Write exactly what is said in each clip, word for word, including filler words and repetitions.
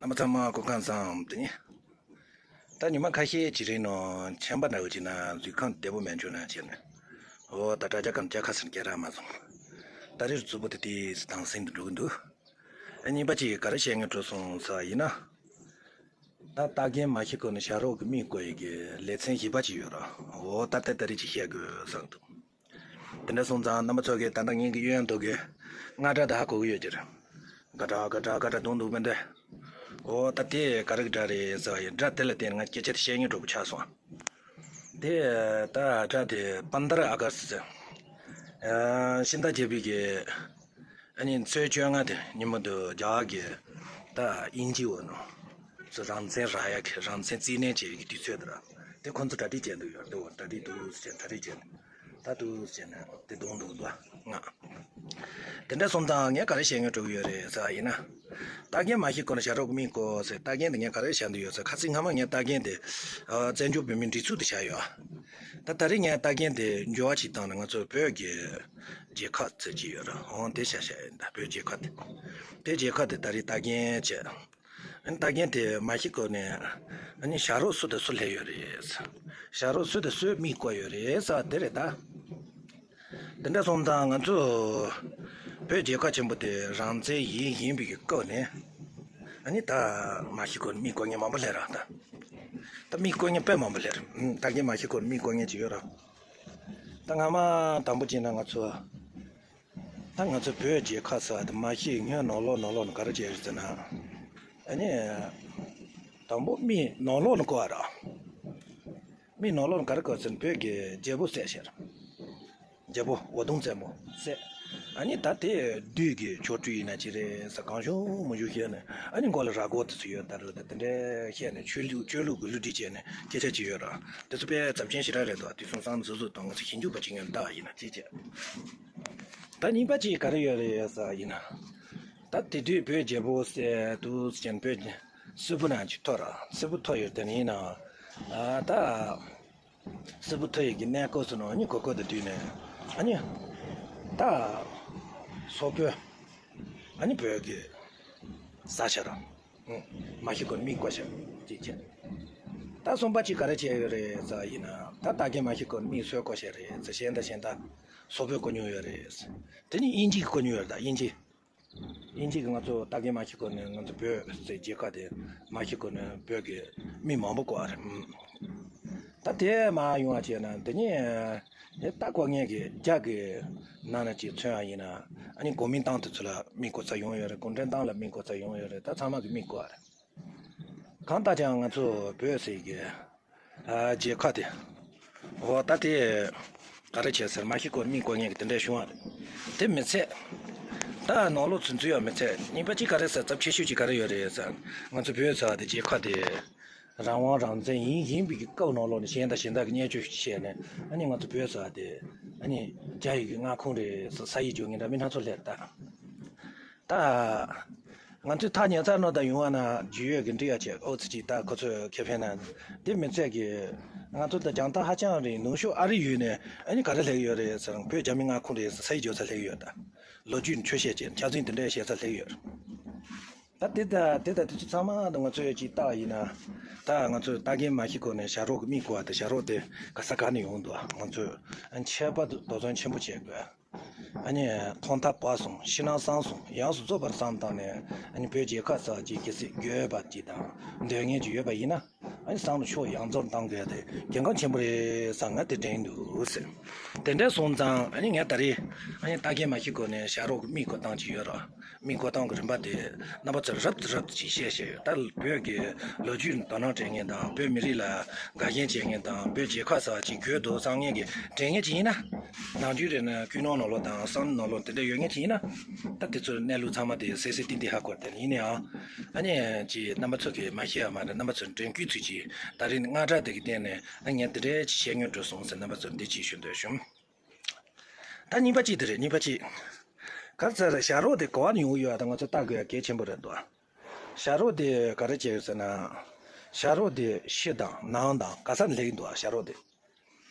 རྣམ་པ་ཚང་མ་སྐུ་ཁམས་བཟང་། དེ་ནི་ད་ཉི་མ་ཁ་ཤས་ཅིག་རིང་ནང་ཆམ་པ་འདྲ་བོ་ཅིག་ན་ལུས་ཁམས་བདེ་པོ་མེད་འཇུག་ན་བྱས་ནས། འོ་ད་དྲ་རྒྱ་གམ་རྒྱལ་ཁ་ཟེར་སྐད་རག་མ་སོང་། ད་རེས་རྫུ་བོ་དེ་དེ་དྭངས་སིང་དུ་འགྲོ་གི་འདུག། ཨ་གཉིས་པ་ཅིག་ག་རེ་བཤད་སྙིང་འདོད་སོང་ཟེར་བ་ཡིན་ན། ད་ལྟ་རྒན་མ་ཤི་གོང་ནས་ཞྭ་རོགས་ཀྱི་མིག་བསྐོར་ཡས་ཀྱི་ལེ་ཚན་བཞི་པ་ཅིག་ཡོད་ར། འོ་ད་ལྟ་ད་རེས་ཅིག་བཤད་དགོས་བསམ་འདུག། དེ་འདྲ་སོང་ཙང་རྣམ་པ་ཚོ་གིས་ད་ལྟ་ངེད་ཀྱི་གཡོན་དུ་གི་རྔ་སྒྲ་དེ་ཧ་གོ་གི་ཡོད་ཀྱི་རེད། ག་ཏྲ་ག་ཏྲ་ག་ཏྲ་རྡུང་འདུག་མི་འདྲ། འོ་ད་དེ་ག་རེ་གི་སྒྲ་རེད་ཟེར་བ་ཡིན། སྒྲ་དེ་ལ་བརྟེན་ནས་ང་སྐད་ཆ་དེ་བཤད་སྙིང་འདོད་པོ་ཆགས་སོང་། དེ་ད་སྒྲ་དེ་པན་དར་ཨ་ག་སི། ཨ་ཕྱི་ཟླ་བརྒྱད་པའི་གི་ཨ་ནི་ཚེས་བཅོ་ལྔ་དེ་ཉིན་མོ་དུ་རྒྱ་གར་གི་ད་དབྱིན་ཇི་འོ་ནོ་ཚོ་རང་བཙན་རག་ཡ་གི་རང་བཙན་རྩིས་ལེན་བྱེད་ཡ་གི་དུས་ཚོད་དེ་ར། དེ་ཁོང་ཚོ་གྲ་སྒྲིག་བྱས་འདུག་ཡོད་དེ། འོ་གྲ་སྒྲིག་འདུག་ཟེར་གྲ་སྒྲིག་བྱས་ནས་ད་འདུག་ཟེར་ནས་དེ་གཏོང་འདུག་འདུག་ང་། དེ་འདྲ་སོང་ཙང་ངས་ག་རེ་བཤད་སྙིང་འདོད་ཀྱི་ཡོད་རེད་ཟེར་བ་ཡིན་ན། ད་རྒན་མ་ཤི་གོང་ནས་ཞྭ་རོགས་ཀྱི་མིག་བསྐོར་ཟེར། ལྟ་རྒན་དེ་ངས་ག་རེ་བཤད་འདོད་ཡོད་ཟེར། ཁ་སང་སྔ་མ་ངས་ལྟ་རྒན་དེ་ཨ་བཙན་བྱོལ་བོད་མིའི་སྒྲིག་འཛུགས་དེ་བཞག་ཡོད། ད་ད་རེས་ངས་ལྟ་རྒན་དེ་འགྱུར་བ་ཅིག་བཏང་ནས་ང་ཚོ་བོད་ཀྱི་རྒྱལ་ཁབ་ཟེར་གྱི་ཡོད་ར། འོང་དེ་བཤད་བཤད་ཡིན། ད་བོད་རྒྱལ་ཁབ་དེ། དེ་རྒྱལ་ཁབ་དེ་ད་རེས་ལྟ་རྒན་བྱས། ཨ་ནི་ལྟ་རྒན་དེ་མ་ཤི་གོང་ནས་ཨ་ནི་ཞྭ་རོགས་སུ་དང་སུ་སླེབས་ཡོད་རེད། ཞྭ་རོགས་སུ་དང་སུས་མིག་བསྐོར་ཡོད་རེད་ཟེར་བ་དེ་རེད་ད། དེ་འདྲ་སོང་ཙང་ང་ཚོ་བོད་རྒྱལ་ཁབ་ཆེན་པོ་དེ་རང་བཙན་ཡིན་ཡིན་པའི་གི་སྐབས་ནས་ཨ་ནི་ད་མ་ཤི་གོང་མིག་བསྐོར་མཁན་མང་པོ་སླེབས་ར་ད། ད་མིག་བསྐོར་མཁན་དཔེ་མང་པོ་སླེབས་ར། ཨ་ད་རྒན་མ་ཤི་གོང་མིག་བསྐོར་མཁན་ཅིག་ཡོད་ར། ད་སྔ་མ་དང་པོ་བྱས་ན་ང་ཚོ་ད་ང་ཚོ་བོད་རྒྱལ་ཁབ་ཟེར་བ་དེ་མ་ཤི་སྔོན་ནང་ལོགས་ནང་ལོགས་ནས་ག་རེ་བྱས་རེད་ཟེར་ན། ཨ་ནི་དང་པོ་མིག་ནང་ལོགས་ནས་བསྐོར་བ་ར། མིག་ནང་ལོགས་ནས་ག་རེ་བསྐོར་ཟེར་ན་བོད་ཀྱི་རྒྱལ་པོ་བསད་ཤེར། རྒྱལ་པོ་འོད་སྟོང་རྩེ་མོ་བསད། ཨ་ནི་ད་དེ་བདུད་ཀྱི་ཆོ་འཕྲུལ་ཡིན་ན་ཅི་རེད་ཟེར་གང་བྱུང་མང་བྱུང་བཤད་ནས། ཨ་ནི་མགོ་ལ་རྭ་མགོ་དེ་ཚོ་ཡོད་ད་རེད་ད། དེ་འདྲ་བཤད་ནས་ཆོས་ལུགས་ཆོས་ལུགས་ཀྱི་བསླུ་བྲིད་བྱས་ནས་སྐད་ཆ་ཅིག་ཡོད་ར། དེ་ཚོ་དཔེ་ཚབས་ཆེན་ཞེ་དྲག་རེད་དོ། དེ་སོང་ཙང་ཟུར་ཟུར་དང་ང་ཚོ་ཞིབ་འཇུག་པ་ཅིག་ཡོད་ལྟ་བ་ཡིན་ན་ཅི་བྱེད། ད་གཉིས་པ་ཅིག་ག་རེ་ཡོད་རེད་ཟེར་ཡིན་ན། ད་དེ་དུས་བོད་རྒྱལ་པོ་ཟེར་དུས་ཅན་བོད་སིལ་བུ་ནང་ཅིག་ཐོར་ར། སིལ་བུ་ཐོར་ཡོད་དེ་ཡིན་ན། ཨ་ད་སིལ་བུ་ཐོར་ཡོད་ཀྱི་གནས་སྐབས་སུ་ནང་ཨ་ནི་གོ་གོ་དེ་དུས་ནས་ཨ་ནི་ད་སོག་པོས་ཨ་ནི་བོད་ཀྱི་ས་ཆ་ར། མ་ཤི་གོང་མིག་བསྐོར་ཤག་ཅིག་བྱས། ད་གསུམ་པ་ཅིག་ག་རེ་བྱས་ཡོད་རེད་ཟེར་ཡིན་ན། ད་ལྟ་རྒན་མ་ཤི་གོང་མིག་སུས་བསྐོར་ཤག་རེད་ཟེར། གཞན་དང་གཞན་དག་སོག་པོས་བསྐོར་མྱོང་ཡོད་རེད། དེ་ནི་དབྱིན་ཇི་གིས་བསྐོར་མྱོང་ཡོད་རེད། ད་དབྱིན་ཇི། དབྱིན་ཇི་གིས་ང་ཚོ་ལྟ་རྒན་མ་ཤི་གོང་ནས་ང་ཚོ་བོད་ཟེར་རྒྱལ་ཁབ་དེ་མ་ཤི་གོང་ནས་བོད་ཀྱི་མི་མང་པོ་བསྐོར་བ་རེད། ད་དེ་མ་ཡོང་བ་བྱས་ན་དེ་ནི་ད་བསྐོར་མཁན་གྱི་རྒྱ་གི་ནང་ན་ཅིག་མཚོན་བ་ཡིན་ན། ཨ་ནི་གོ་མིན་ཏང་དེ་ཚོ་ལ་མིག་བསྐོར་ཚར་ཡོང་ཡོད་རེད། གུང་ཁྲན་ཏང་ལ་མིག་བསྐོར་ཚར་ཡོང་ཡོད་རེད། ད་ཚང་མ་གིས་མིག་བསྐོར་བ་རེད། གང་ལྟར་ཀྱང་ང་ཚོ་བོད་ཟེར་གྱི་ཨ་རྒྱལ་ཁབ་དེ། འོ་ད་དེ་ག་རེ་བྱས་ཟེར། མ་ཤི་གོང་མིག་བསྐོར་མཁན་གྱི་དེ་འདྲ་བྱུང་བ་རེད། དེ་མི་ཚད། ད་ནང་ལོགས་ཚུན་ཚོད་ཡང་མི་ཚད། གཉིས་པ་གཅིག་ག་རེ་ཟེར། ཚབས་ཆེ་ཤོས་གཅིག་ག་རེ་ཡོད་རེད་ཟེར། ང་ཚོ་བོད་ཟེར་བ་དེ་རྒྱལ་ཁབ་དེ་རང་དབང་རང་བཙན་ཡིན་ཡིན་པའི་གི་སྐབས་ནང་ལོགས་ནས་གཞན་དང་གཞན་དག་གི་བརྙས་བཅོས་བྱས་ནས། ཨ་ནི་ང་ཚོ་བོད་ཟེར་བ་དེ་ཨ་ནི་རྒྱ་ཡི་གི་མངའ་ཁོངས་རེད་ཟེར་ས་ཡིག་བརྗོད་མཁན་འདྲ་མི་སྣ་ཚོ་སླེབས་ད། ད་ང་ཚོས་ཐག་ཉེ་སར་ནང་ད་ཡོང་བ་ན་རྒྱུས་ཡོད་ཀྱི་འབྲི་ཡ་བྱས། ཨོ་ཙི་ཅིག་ད་ཁོ་ཚོས་ཁེ་ཕན་ན་དེ་མི་ཚད་ཀྱི། ང་ཚོ་ད་རྒྱང་ཐག་ཧ་ཅང་རིང་། ནུབ་ཕྱོགས་ཨ་རི་ཡུལ་ནས་ཨ་ནི་ག་རེ་སླེབས་ཡོད་རེད་ཟེར། བོད་རྒྱ་མི་མངའ་ཁོངས་རེད་ཟེར་ས་ཡིག་བརྗོད་ས་སླེབས་ཡོད་ད། ལོ་རྒྱུས་ཆོས་བཤད་བྱས། ཆ་ཚང་དེ་འདྲ་བཤད་ས་སླེབས་ཡོད། ད་དེ་ད་དེ་ད་དེ་ཚོ་ཚང་མ་ད་ང་ཚོས་ཅིག་བལྟ་བ་ཡིན་ན། ད་ང་ཚོས་ལྟ་རྒན་མ་ཤི་གོང་ནས་ཞྭ་རོགས་ཀྱི་མིག་བསྐོར་བ་དེ། ཞྭ་རོགས་དེ་ག་ས་ག་ནས་ཡོང་འདུག། ང་ཚོས་ཆད་པ་དོ་དོ་སྣང་ཆེན་པོ་བྱེད་དགོས། ཨ་ནི་ཐོག་མཐའ་བར་གསུམ་ཕྱི་ནང་གསང་གསུམ་ཡོངས་སུ་རྫོགས་པར་བསམ་བཏང་ནས། ཨ་ནི་བོད་རྒྱལ་ཁབ་ཟེར་བ་ཅིག་གལ་སྲིད་དགོས་པ་ཅིག་དང་འདོད་མཁན་ཅིག་ཡོད་པ་ཡིན་ན། ཨ་ནི་བསམ་བློ་ཕྱོགས་ཡོངས་རྫོགས་བཏང་དགོས་ཏེ་གལ་འགངས་ཆེན་པོ་རེད་བསམ། ང་དེ་དྲན་འདུག་ཟེར། དེ་འདྲ་སོང་ཙང་ཨ་ནི་ངས་ད་རེས་ཨ་ནི་ལྟ་རྒན་མ་ཤི་གོང་ནས་ཞྭ་རོགས་ཀྱི་མིག་བསྐོར་སྟངས་ཅིག་ཡོད་ར། མིག་བསྐོར་སྟངས་ཀྱི་རིམ་པ་དེ་རྣམ་པ་ཚོར་རབ་ཏུ་རབ་ཏུ་ཅིག་བཤད་བཤད་ཡོད། ད་བོད་ཀྱི་ལོ་རྒྱུས་དོ་སྣང་སྤྲད་མཁན་དང་། བོད་མི་རིགས་ལ་དགའ་ཞེན་བྱེད་མཁན་དང་། བོད་རྒྱལ་ཁབ་ཟེར་བ་ཅིག་དགོས་འདུག་བསམ་མཁན་གྱི་དྲན་མཁན་ཅིག་ཡིན་ན། ནམ་རྒྱུན་རེད་ན་ཀུན་སློང་ནང་ལོགས་དང་བསམ་བློ་ནང་ལོགས་དེ་འདྲ་ཡོད་མཁན་ཅིག་ཡིན་ན། ད་དེ་ཚོའི་གནས་ལུགས་ཚང་མ་དེ་གསལ་གསལ་ཏིག་ཏིག་ཧ་གོ་བསྡད་ཡིན་ནའང་། ཨ་ནི་ཅིག་རྣམ་པ་ཚོ་གིས་མ་ཤེས་པ་མ་རེད། རྣམ་པ་ཚོར་དྲན་སྐུལ་ཚུལ་གྱིས་ད་རིང་རྔ་སྒྲ་དེ་གི་སྟེང་ནས་ཨ་ངས་དེ་འདྲའི་ཅིག་བཤད་སྙིང་འདོད་སོང་ཟེར་རྣམ་པ་ཚོར་འདི་ཅིག་ཞུ་འདོད་བྱུང་། ད་གཉིས་པ་གཅིག་དེ་རེད། གཉིས་པ་གཅིག། ག་ཚོད་རེད། ཞྭ་རོགས་དེ་ག་བ་ནས་ཡོང་གི་ཡོད་ད་ང་ཚོ་ལྟ་དགོས་ཡ་གལ་ཆེན་པོ་རེད་འདུག། ཞྭ་རོགས་དེ་ག་རེ་བྱས་ཡོད་ཟེར་ན། ཞྭ་རོགས་དེ་ཕྱི་དང་ནང་དང་ག་ས་ནས་སླེབས་ཀྱི་འདུག། ཞྭ་རོགས་དེ།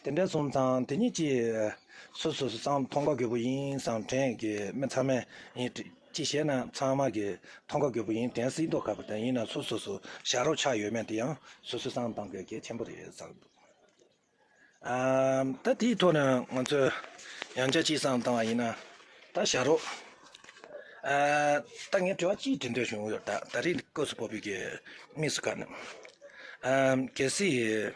དེ་འདྲ་སོང་ཙང་དེ་གཉིས་ཀྱིས་སོ་སོ་སོ་བསམ་མཐོང་ག་དགོས་པོ་ཡིན་བསམ་དྲན་གྱི་མི་ཚང་མས་ཡིན། ཅི་བྱས་ན་ཚང་མ་གི་མཐོང་ག་དགོས་པོ་ཡིན། དེ་སྲིད་མདོ་ཁ་པར་དང་ཡིན་ན་སོ་སོ་སོ་ཞབས་བྲོ་ཆགས་ཡོད་མེད་དེ་ཡང་སོ་སོས་བསམ་བཏང་དགོས་གལ་ཆེན་པོ་རེད་བསམ་འདུག་ཨམ། ད་དེའི་ཐོག་ནས་ང་ཚོས་ཡང་བསྐྱར་ཅིག་བསམ་བཏང་བ་ཡིན་ན། ད་ཞབས་བྲོ། ཨ། ད་ངས་དྲི་བ་གཅིག་དྲི་འདོད་བྱུང་ཡོད། ད་ད་རེས་སྐབས་སུ་བབས་པའི་གི་དམིགས་སུ་བཀར་ནས། ཨམ། གལ་སྲིད་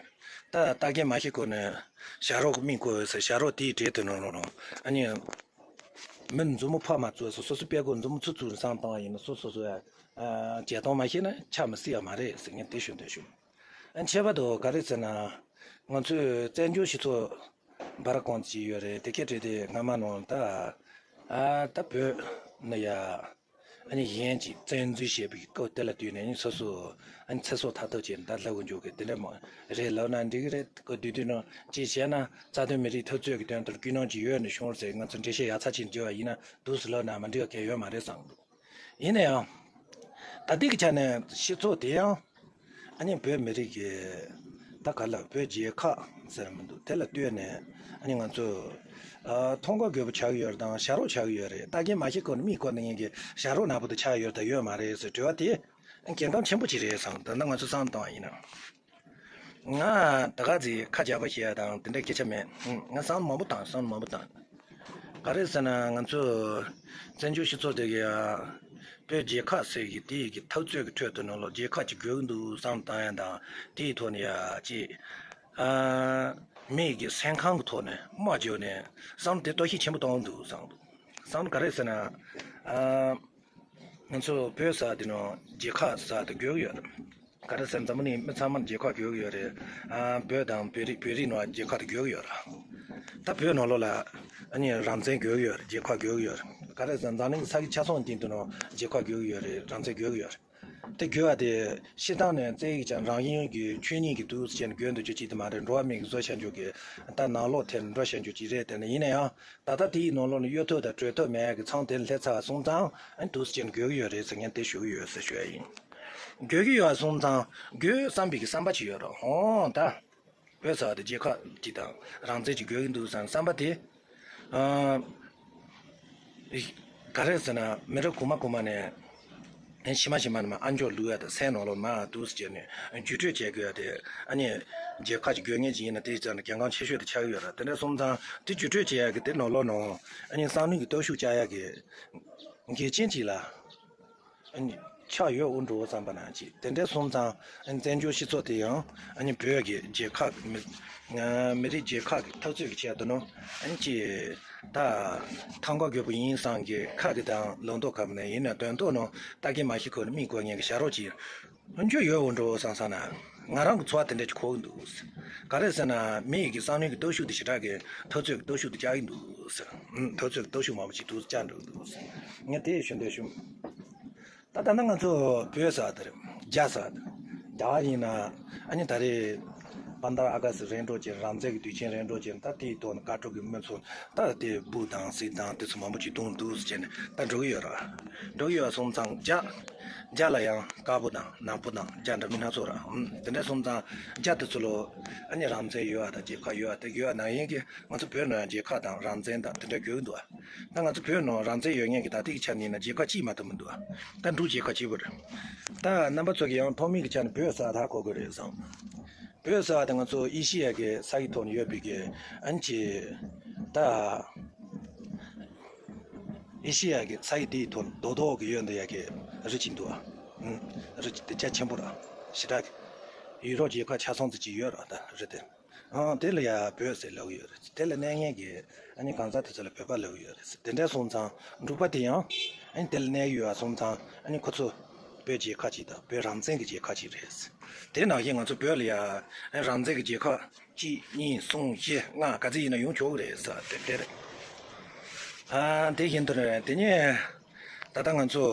ད་ལྟ་རྒན་མ་ཤི་གོང་ནས་ཞབས་བྲོ་གི་མིང་བཀོད་ཡོད་ཟེར། ཞབས་བྲོ་དེའི་གྲས་དེ་ནང་ལོགས་ནང་ཨ་ནི། མི་མཛུབ་མོ་ཕར་མ་བཙུགས་སོ་སོ་སོ་པད་གོ་མཛུབ་མོ་ཚུར་བཙུགས་ནས་བསམ་བཏང་བ་ཡིན་ན་སོ་སོ་སོ་ཡ། ཨ། བྱེད་སྟངས་མ་ཤེས་ན་ཆ་མི་སྲིད་ཡ་མ་རེད་ཟེར་ངས་དེ་ཞུ་འདོད་བྱུང་། ཨ། ཁྱད་པར་དུ་ག་རེ་ཟེར་ན། ང་ཚོས་བཙན་བྱོལ་སྤྱི་ཚོགས་འབའ་ར་གང་ཅི་ཡོད་རེད། དེ་གའི་གྲས་དེ་སྔ་མ་ནང་ད། ཨ། ད་བོད་ནི་ཡ། ཨ་ནི་གཞན་གྱིས་བཙན་འཛུལ་བྱས་པའི་སྐབས་དེ་ལ་ལྟོས་ནས་ཨ་ནི་སོ་སོ་ཨ་ནི་ཚེ་སྲོག་ཐར་ཐབས་བྱས་ནས་ད་ལབ་གི་འཇུག་གི། དེ་འདྲ་མ་རེད་ལབ་ན་འགྲིག་གི་རེད། གོ་དུས་དུས་ནང་ཅི་བྱས་ན་རྩ་དོན་མི་རིགས་འཐབ་རྩོད་ཀྱི་དོན་དུ་ཀུན་སློང་ཅིག་ཡོད་ནས་བྱུང་ཟེར་ང་ཚོ་འགྲེལ་བཤད་ཡག་ཚ་ཅིག་འདྲི་བ་ཡིན་ན་འདུག་སེ་ལབ་ན་མ་འགྲིག་ག་གལ་ཡོད་མ་རེད་བསམ་གི་འདུག་ཡིན་ན་ཡང་། ད་ལྟའི་གི་ཆ་ནས་སྤྱི་ཚོགས་དེ་ཡང་ཨ་ནི་བོད་མི་རིགས་ཀྱི་ད་ག་ལ་བོད་རྒྱལ་ཁབ་ཟེར་མི་འདུག་དེ་ལ་ལྟོས་ནས་ཨ་ནི་ང་ཚོ་ཨ་མཐོང་ག་དགོས་པོ་ཆགས་ཀྱི་ཡོད་རེད་དང་ཞབས་བྲོ་ཆགས་ཀྱི་ཡོད་རེད། ད་རྒན་མ་ཤི་གོང་ནས་མིག་བསྐོར་ནས་ངེད་ཀྱི་ཞབས་བྲོ་ནག་པོ་དེ་ཆགས་ཡོད་རེད་དང་ཡོད་མ་རེད་ཟེར་དྲི་བ་དེ་གལ་འགངས་ཆེན་པོ་ཅིག་རེད་བསམ། ད་ལྟ་ང་ཚོ་བསམ་བཏང་བ་ཡིན་ན། ང་ད་ག་ཚོད་ཁ་རྒྱག་པ་ཞིག་ཡ་དང་དེ་འདྲ་སྐད་ཆ་མེད། ང་བསམ་མང་པོ་བཏང་། བསམ་མང་པོ་བཏང་། ག་རེ་ཟེར་ན་ང་ཚོ་བཙན་བྱོལ་སྤྱི་ཚོགས་དེ་གི་ཡ་བོད་རྒྱལ་ཁབ་ཟེར་གི་དེ་ཡི་གི་འཐབ་རྩོད་ཀྱི་ཁྲོད་དུ་ནང་ལོགས་རྒྱལ་ཁབ་ཅིག་དགོས་ཀྱི་འདུག་བསམ་བཏང་ཡ་དང་དེའི་ཐོག་ནས་ཡ་ཅིག་ཨ་མི་ཡི་གི་སེམས་ཁམས་ཀྱི་ཐོག་ནས་རྨ་བརྗོད་ནས་བསམ་དེ་གཏོར་བཤིག་ཆེན་པོ་གཏོང་གི་འདུག་བསམ་འདུག་བསམ་ག་རེ་ཟེར་ན་ཨ། ང་ཚོ་བོད་ཟེར་དེ་ནང་རྒྱལ་ཁབ་ཟེར་དེ་དགོས་ཀྱི་ཡོད་རེད། ག་རེ་ཟེར་འཛམ་བུ་གླིང་མི་ཚང་མར་རྒྱལ་ཁབ་དགོས་ཀྱི་ཡོད་རེད། ཨ། བོད་དང་བོད་རིགས་བོད་རིགས་ནང་རྒྱལ་ཁབ་དེ་དགོས་ཀྱི་ཡོད་རེད། ད་བོད་ནང་ལོགས་ལ་ཨ་ནི་རང་བཙན་དགོས་ཀྱི་ཡོད་རེད། རྒྱལ་ཁབ་དགོས་ཀྱི་ཡོད་རེད། ག་རེ་ཟེར་འཛམ་གླིང་གི་ས་གི་ཆ་ཚང་སྟེང་དུ་ནང་རྒྱལ་ཁབ་དགོས་ཀྱི་ཡོད་རེད། རང་བཙན་དགོས་ཀྱི་ཡོད་རེད། དེ་དགོས་པ་དེ་སྤྱིར་བཏང་ནས་བཙན་གྱིས་ཀྱང་རང་དབང་གི་ཆོས་ཉིད་ཀྱི་འདུག་ཟེར་ནས་དགོས་འདུག་ཅེས་ཅིག་དེ་མ་རེད། འགྲོ་བ་མིའི་གི་བཟོ་བྱ་འཇུག་གི་ད་ནང་ལོགས་ཐད་ནས་འགྲོ་བྱ་འཇུག་ཅིག་རེད། དེ་ནས་ཡིན་ན་ཡང་། ད་ལྟ་དེའི་ནང་ལོགས་ནས་གཡོལ་ཐབས་དང་བྲོས་ཐབས་མེད་ཀྱི་ཚང་དེ་ལ་སླེབས་ཚར་བ་སོང་ཙང་ཨ་ནི་འདུག་སེ་བྱས་ནས་དགོས་ཀྱི་ཡོད་རེད་ཟེར་ངས་དེ་ཞུ་གི་ཡོད་ཟེར་ཞུ་ཡ་ཡིན། དགོས་ཀྱི་ཡོད་སོང་ཙང་དགོས་བསམ་པའི་གི་བསམ་པ་ཅིག་ཡོད་རེད། འོ་ད་བོད་ཟེར་བ་དེ་རྒྱལ་ཁབ་ཅིག་དང་རང་བཙན་ཅིག་དགོས་ཀྱི་འདུག་བསམ་བསམ་པ་དེ། ཨ། ག་རེ་ཟེར་ན་མི་རབས་གོང་མ་གོང་མ་ནས། ཕྱི་མ་ཕྱི་མ་ནས་མར་ཨ་མཆོག་ལུས་ཡ་དང་སེམས་ནང་ལོགས་མར་འདུག་སེ་བྱས་ནས་བརྒྱུད་སྤྲོད་བྱེད་དགོས་ཡ་དེ་ཨ་ནི་རྒྱལ་ཁབ་ཀྱི་དགོས་ངེས་ཅིག་ཡིན་ན་དེ་ཙམ་ནས་གལ་འགངས་ཆེ་ཤོས་དེ་ཆགས་ཀྱི་ཡོད་རེད། དེ་འདྲ་སོང་ཙང་དེ་བརྒྱུད་སྤྲོད་བྱེད་ཡ་གི་དེ་ནང་ལོགས་ནང་ཨ་ནི་བསམ་བློའི་གི་སྟོབས་ཤུགས་བཅག་ཡ་གི་འགལ་རྐྱེན་ཅིག་ལ་ཨ་ནི་ཆགས་ཡོད་འོ་འགྲོ་བསམ་པ་ན་ཅིག་དེ་འདྲ་སོང་ཙང་ཨ་ནི་བཙན་བྱོལ་སྤྱི་ཚོགས་དེ་ཡང་ཨ་ནི་བོད་ཀྱི་རྒྱལ་ཁབ་མི་མི་རིགས་རྒྱལ་ཁབ་ཀྱི་འཐབ་རྩོད་ཀྱི་ཆེད་དུ་ནང་ཨ་ནི་ཅིག་ད་ཐང་ག་རྒོད་པོ་ཡིན་བསམ་གྱི་ཁ་གི་དང་ལུང་རྟོགས་ཁ་མ་ནས་ཡིན་ན་དོན་ཐོག་ནང་ལྟ་མཁན་མ་ཤི་ཁོ་ནས་མིག་གོ་ངན་གྱི་ཞབས་རོགས་ཀྱི་འཇོ་ཡོད་འོ་འགྲོ་བསམ་བསམ་ན་ང་རང་གི་འཚོ་བ་དེ་འདྲ་ཅིག་གོ་གི་འདུག་ག་རེ་ཟེར་ན་མི་ཡི་གི་བསམ་བློའི་གི་སྟོབས་ཤུགས་དེ་ཞེ་དྲག་གི་འཐབ་རྩོད་ཀྱི་སྟོབས་ཤུགས་དེ་བཅག་གི་འདུག་འཐབ་རྩོད་ཀྱི་སྟོབས་ཤུགས་མང་པོ་ཅིག་འདུག་བཅག་འགྲོ་གི་འདུག་ངས་དེ་ཞུ་འདོད་བྱུང་། ད་ད་ནི་ང་ཚོ་བོད་ཟེར་བ་དེ་རེད། རྒྱ་ཟེར་བ་དེ་རེད། རྒྱ་གར་ཡིན་ན་ཨ་ནི་ད་རེས་བྷན་དྷ་ར་ཨ་ག་སི་རེད་འགྲོ་བྱས་རང་བཙན་གྱི་དུས་ཆེན་རེད་འགྲོ་བྱས་ད་དེའི་ཐོག་ནས་བཀའ་ཁྲོལ་གྱི་མི་ཚོ་ད་དེ་འབུ་དང་གཟིག་དང་དེ་ཚོ་མང་པོ་ཅིག་བརྡུངས་འདུག་ཟེར་བྱས་ནས་ད་འགྲོ་གི་ཡོད་ར། འགྲོ་གི་ཡོད་སོང་ཙང་རྒྱ་རྒྱ་ལ་ཡང་དཀར་པོ་དང་ནག་པོ་དང་རྒྱ་འདྲ་མིན་སྣ་ཚོགས་ར། ཨུམ། དེ་འདྲ་སོང་ཙང་རྒྱ་དེ་ཚོ་ལོ་ཨ་ནི་རང་བཙན་ཡོད་ཨ་དང་རྒྱལ་ཁབ་ཡོད་ཨ་དེ་ཡོད་ཨ་ནང་བཞིན་གྱི་ང་ཚོ་བོད་ནང་རྒྱལ་ཁབ་དང་རང་བཙན་དང་དེ་འདྲ་དགོས་ཀྱི་འདུག་ཨ། ད་ང་ཚོ་བོད་ནང་རང་བཙན་ཡོད་མཁན་གྱི་ད་ལྟའི་ཆ་ནས་ན་རྒྱལ་ཁབ་གཅིག་མ་གཏོགས་མི་འདུག་ད་འབྲུག་རྒྱལ་ཁབ་གཅིག་པུ་རེད། ད་རྣམ་པ་ཚོ་གི་ཡང་ཐོག་མའི་གི་ཆ་ནས་བོད་ཟེར་བ་ད་གོ་དགོས་རེད་བསམ། བོད་ཟེར་བ་དེ་ང་ཚོ་ཨེ་ཤི་ཡ་གི་ས་ཡི་ཐོག་ནས་ཡོད་པའི་གི་ཨན་ཅི་ད་ཨེ་ཤི་ཡ་གི་ས་ཡི་དེའི་ཐོག་རྡོག་རྡོག་གི་ཡོད་འདི་ཡ་གི་རི་གཅིག་འདུག་ཨ། རི་གཅིག་དེ་རྒྱ་ཆེན་པོ་ར་ཞེ་དྲག་གི་ཡུ་རོབ་རྒྱལ་ཁབ་ཆ་ཚང་དུ་གཅིག་ཡོད་ར་ད་རི་དེ། ཨང་། དེ་ལ་ཡ་བོད་ཟེར་ལབ་ཀྱི་ཡོད་རེད། དེ་ལ་གནས་མཁན་གྱི་ཨ་ནི་གང་ཟག་དེ་ཚོ་ལ་བོད་པ་ལབ་ཀྱི་ཡོད་རེད། དེ་འདྲ་སོང་ཙང་འབྲུག་པ་དེ་ཡང་ཨ་ནི་དེ་ལ་གནས་ཀྱི་ཡོད་པ་སོང་ཙང་ཨ་ནི་ཁོ་ཚོ་བོད་རྒྱལ་ཁབ་ཅིག་དང་བོད་རང་བཙན་གྱི་རྒྱལ་ཁབ་ཅིག་རེད། དེ་ནང་བཞིན་ང་ཚོ་བོད་ལ་ཡ་ཨ་ནི་རང་བཙན་གྱི་རྒྱལ་ཁབ་གཅིག་གཉིས་གསུམ་བཞི་ལྔ་ག་ཚོད་ཡིན་ན་ཡོང་ཆོག་གི་རེད་ཟེར་དེ་འདྲ་རེད། ཨ། དེ་བཞིན་དུ་རེད། དེ་ནས་ད་ལྟ་ང་ཚོ།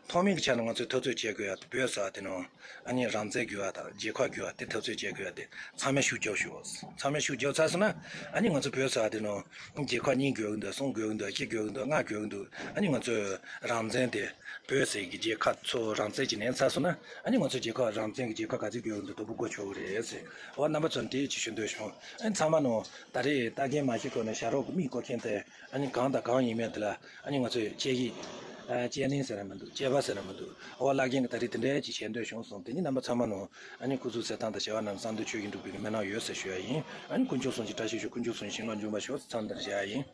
ཐོག་མའི་གི་ཆ་ནས་ང་ཚོས་འཐབ་རྩོད་བྱེད་དགོས་ཡ་དེ་བོད་ཟེར་བ་དེ་ནང་ཨ་ནི་རང་བཙན་དགོས་པ་དང་རྒྱལ་ཁབ་དགོས་པ་དེ་འཐབ་རྩོད་བྱེད་དགོས་ཡ་དེ་ཚང་མས་ཤུགས་རྒྱོབ་ཤོག་ཚང་མས་ཤུགས་རྒྱོབ་ཚར་སོང་ན་ཨ་ནི་ང་ཚོ་བོད་ཟེར་བ་དེ་ནང་རྒྱལ་ཁབ་གཉིས་དགོས་ཀྱི་འདུག་གསུམ་དགོས་ཀྱི་འདུག་བཞི་དགོས་ཀྱི་འདུག་ལྔ་དགོས་ཀྱི་འདུག་ཨ་ནི་ང་ཚོས་རང་བཙན་དེ་བོད་ཟེར་གི་རྒྱལ་ཁབ་ཚོ་རང་བཙན་གྱི་ནས་ཚར་སོང་ན་ཨ་ནི་ང་ཚོ་རྒྱལ་ཁབ་རང་བཙན་གྱི་རྒྱལ་ཁབ་ག་ཚོད་དགོས་ཀྱི་འདུག་དོ་པོ་གོ་ཆོག་གི་རེད་ཟེར། འོ་རྣམ་པ་ཚོ་འདི་ཅིག་ཞུ་འདོད་བྱུང་། ཨ་ནི་ཚང་མ་ནང་ད་རེས་ལྟ་མཁན་མ་ཤི་གོང་ནས་ཞབས་རོགས་ཀྱི་མིག་བསྐོར་མཁན་དེ། ཨ་ནི་གང་དང་གང་ཡིན་མིན་དེ་ལ་ཨ་ནི་ང་ཚོས་དཔྱད་ཞིབ་ ཨ་དཔྱད་གླེང་ཟེར་ན་མི་འདུག་དཔྱད་པ་ཟེར་ན་མི་འདུག་ཨོ་བླ་རྒན་གྱིས་ད་རེས་དེ་འདྲ་ཅིག་བྱེད་འདོད་བྱུང་སོང་། དེ་ནི་རྣམ་པ་ཚང་མ་ནོ། ཨ་ནི་སྐུ་གཟུགས་གསལ་ཐང་དང་བྱ་བ་རྣམས་བསམ་དོན་ཆོས་ཀྱི་འགྲུབ་པའི་སྨོན་ལམ་ཡོད་ཟེར་ཞུ་ཡ་ཡིན། ཨ་ནི་དཀོན་མཆོག་གསུམ་གྱི་བཀྲ་ཤིས་ཤོག་དཀོན་མཆོག་གསུམ་གྱི་བྱིན་རླབས་འབྱུང་བར་ཤོག་ཚང་མ་ལ་ཞུ་ཡ་ཡིན།